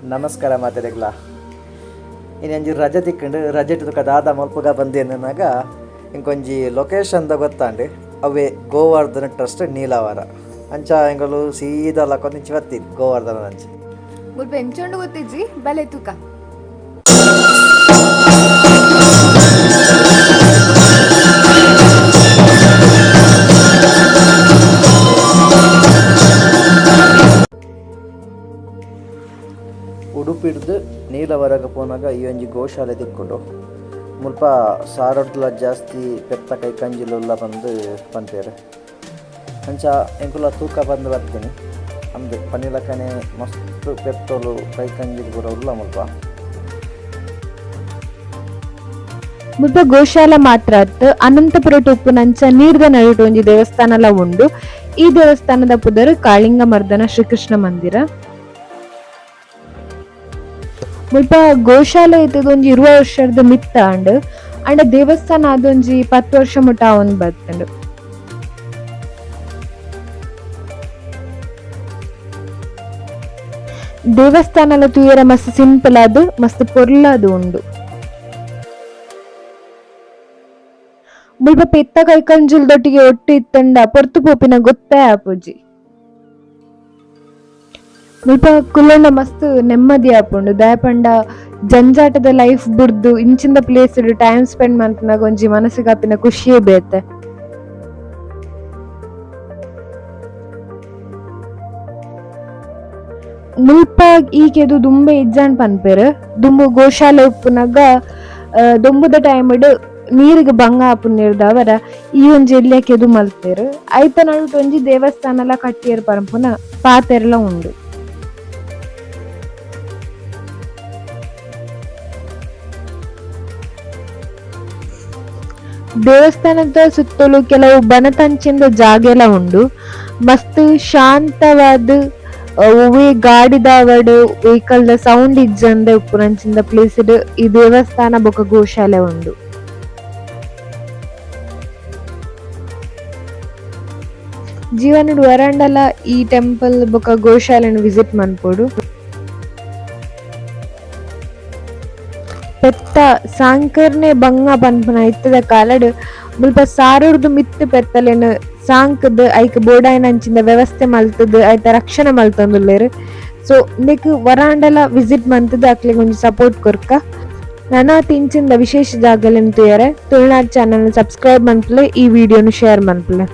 ನಮಸ್ಕಾರ ಮಾತೆರೆಗ್ಲ. ಇನ್ನೊಂಜಿ ರಜೆ ತಿಕ್ಕಂಡು ರಜೆ ತುಕ ದಾದ ಮಲ್ಪುಗ ಬಂದೇನಾಗ ಇಂಕೊಂಜಿ ಲೊಕೇಶನ್ ದ ಗೊತ್ತಾಂಡು ಅವೇ ಗೋವರ್ಧನ ಟ್ರಸ್ಟ್ ನೀಲಾವರ ಅಂಚ ಎಂಗಳು ಸೀದಾ ಲಕ್ಕೊಂದಿಂಚಿ ಬತ್ತೀನಿ ಗೋವರ್ಧನ ಅಂಚ. ಮುಲ್ಪ ಎಂಚೊಂಡು ಗೊತ್ತಿಜ್ಜಿ ಬಲೆ ತೂಕ. ಉಡುಪಿಡ್ದು ನೀಲವರಗ ಪೋನಾಗ ಈ ಒಂಜಿ ಗೋಶಾಲೆ ತಿಕ್ಕೊಂಡು ಮುಲ್ಪ ಸಾರೊಡ್ಲ ಜಾಸ್ತಿ ಪೆತ್ತ ಕೈ ಕಂಜಿಲುಲ್ಲ ಬಂದು ಪನ್ಪೇರು. ಅಂಚ ಎಂಕುಲ ತೂಕ ಬಂದು ಬರ್ತೀನಿ ಅಂದು ಪನಿಲಕನೆ ಮಸ್ತ್ ಪೆತ್ತೋಲು ಕೈ ಕಂಜಿಲು ಪೂರ ಉಲ್ಲ ಮುಲ್ಪ. ಮುಲ್ಪ ಗೋಶಾಲ ಮಾತ್ರ ಅತ್, ಅನಂತಪುರ ಉಪ್ಪುನಂಚ ನೀರ್ದ ನಡುಟು ಒಂಜಿ ದೇವಸ್ಥಾನಲ ಉಂಡು. ಈ ದೇವಸ್ಥಾನದ ಪುದರ್ ಕಾಳಿಂಗ ಮರ್ದನ ಶ್ರೀಕೃಷ್ಣ ಮಂದಿರ. ಮುಲ್ಪ ಗೋಶಾಲೆ ಇತ್ತದ ಒಂಜಿ 20 ವರ್ಷದ ಮಿತ್ತ ಆಂಡ್ ಅಂಡ ದೇವಸ್ಥಾನ ಅದೊಂಜಿ 10 ವರ್ಷ ಮುಟ ಆವೊಂದು ಬತ್ತುಂಡು. ದೇವಸ್ಥಾನಲ ತೂಯರ ಮಸ್ತ್ ಸಿಂಪಲ್ ಆದ್ ಮಸ್ತ್ ಪೊರ್ಲಾದ್ ಉಂಡು. ಮುಲ್ಪ ಪೆತ್ತ ಕೈಕಂಜಿಲ್ದೊಟ್ಟಿಗೆ ಒಟ್ಟು ಇತ್ತಂಡ ಪೊರ್ತು ಪೋಪಿನ ಗೊತ್ತೇ ಆಪುಜಿ. ಮುಲ್ಪ ಕುಲ್ಲಂಡ ಮಸ್ತ್ ನೆಮ್ಮದಿ ಆಪುಂಡು. ದಾಯೆ ಪಂಡ ಜಂಜಾಟದ ಲೈಫ್ ಬುಡ್ದು ಇಂಚಿಂದ place time spend ಮನ್ಪುನಗ ಒಂಜಿ ಮನಸ್ಸಿಗ್ ಆಪಿನ ಖುಷಿಯೇ ಬೇತೆ. ಮುಲ್ಪ ಈಕೆದು ದುಂಬೆ ಇಜ್ಜಾಂಡ್ ಪನ್ಪೆರ್. ದುಂಬು ಗೋಶಾಲೆ ಉಪ್ಪುನಗ ದೊಂಬುದ ಟೈಮ್ ಡ್ ನೀರಿಗೆ ಬಂಗ ಆಪುನೆರ್ದಾವರ ಈ ಒಂಜಿ ಎಲ್ಯ ಕೆದು ಮಲ್ತೆರ್. ಐತ ನಡುಟು ಒಂಜಿ ದೇವಸ್ಥಾನಲ ಕಟ್ಟಿಯೆರ್ ಪನ್ಪುನ ಪಾತೆರ್ಲ ಉಂಡು. ದೇವಸ್ಥಾನದ ಸುತ್ತಲೂ ಕೆಲವು ಬನತಂಚಿಂದ ಜಾಗೆಲ ಉಂಡು. ಮಸ್ತ್ ಶಾಂತವಾದ್ ಒವ್ವೆ ಗಾಡಿದಾವಡ್ ವೆಹಿಕಲ್ ದ ಸೌಂಡ್ ಇಜ್ಜಂದೆ ಉಪ್ಪುನಂಚಿಂದ ಪ್ಲೇಸ್ ಡ್ ಈ ದೇವಸ್ಥಾನ ಬೊಕ ಗೋಶಾಲೆ ಉಂಡು. ಜೀವನಡ್ ವರಾಂಡಲ ಈ ಟೆಂಪಲ್ ಬೊಕ ಗೋಶಾಲೆನ್ ವಿಸಿಟ್ ಮನ್ಪೊಡು. ಪೆತ್ತ ಸಾಂಕರ್ನೆ ಬಂಗ ಪನ್ಪುನ ಇತ್ತದ ಕಾಲಡ್ ಮುಲ್ಪ ಸಾರೊರ್ದು ಮಿತ್ತ್ ಪೆತ್ತಲೆನ್ ಸಾಂಕ್ದ್ ಐಕ್ ಬೋಡಾಯಿನಂಚಿಂದ ವ್ಯವಸ್ಥೆ ಮಲ್ತುದು ಐತ ರಕ್ಷಣೆ ಮಲ್ತೊಂದುಲ್ಲೆರ್. ಸೊ ಇಂದೆಕ್ ವರಾಂಡಲ ವಿಸಿಟ್ ಮಂತುದು ಅಕ್ಲೆಗ್ ಒಂಜಿ ಸಪೋರ್ಟ್ ಕೊರ್ಕ. ನನಾತ್ ಇಂಚಿಂದ ವಿಶೇಷ ಜಾಗಲೆನ್ ತೂಯರೆ ತುಳುನಾಡ್ ಚಾನೆಲ್ ನ್ ಸಬ್ಸ್ಕ್ರೈಬ್ ಮನ್ಪುಲೆ, ಈ ವಿಡಿಯೋನು ಶೇರ್ ಮನ್ಪುಲೆ.